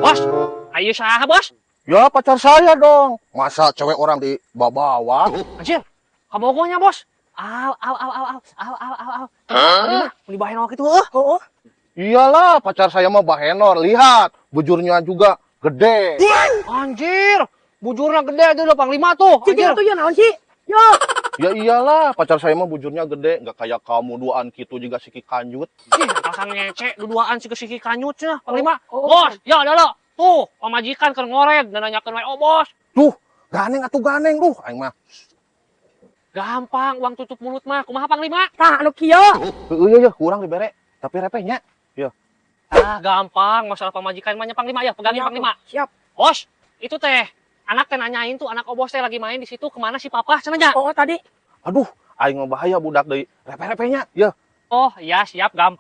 Bos, ayo saha, Bos? Ya, pacar saya dong. Masa cewek orang dibawa-bawa? Anjir, kabogohnya, Bos. Au, au, au, au, au, au, au, au, au. Hah? Meni bahenol gitu, heuh. Oh. Iyalah, pacar saya mah bahenol. Lihat, bujurnya juga gede. Anjir, bujurnya gede aja udah Panglima tuh. Cicing Anjir. atuh ya, naon sih? Yo. Ya iyalah, pacar saya mah bujurnya gede, nggak kayak kamu duaan gitu juga siki kanjut. Ih, alasan ngece, duduaan si kesiki kanyut cenah, Panglima. Oh. Bos, ya ada lo. Tuh, pamajikan keur ngored dan nanyakeun WO, Bos. Duh, ganeng atuh ganeng duh, aing mah. Gampang, uang tutup mulut mah. Kumaha, Panglima? Tah, anu kieu. Heeh, iya, kurang dibere, tapi repehnya. Ya. Ah, gampang masalah pamajikan mah nya, Panglima, ya, pegangin, Siap, Panglima. Siap. Bos, itu teh anak teh nanyain tuh, anak Obos teh lagi main di situ, kemana si Papa cenah nya? Oh, tadi. Aduh, aing mah bahaya budak deui. Repeh-repehnya. Ya. Oh, iya, siap, gampang.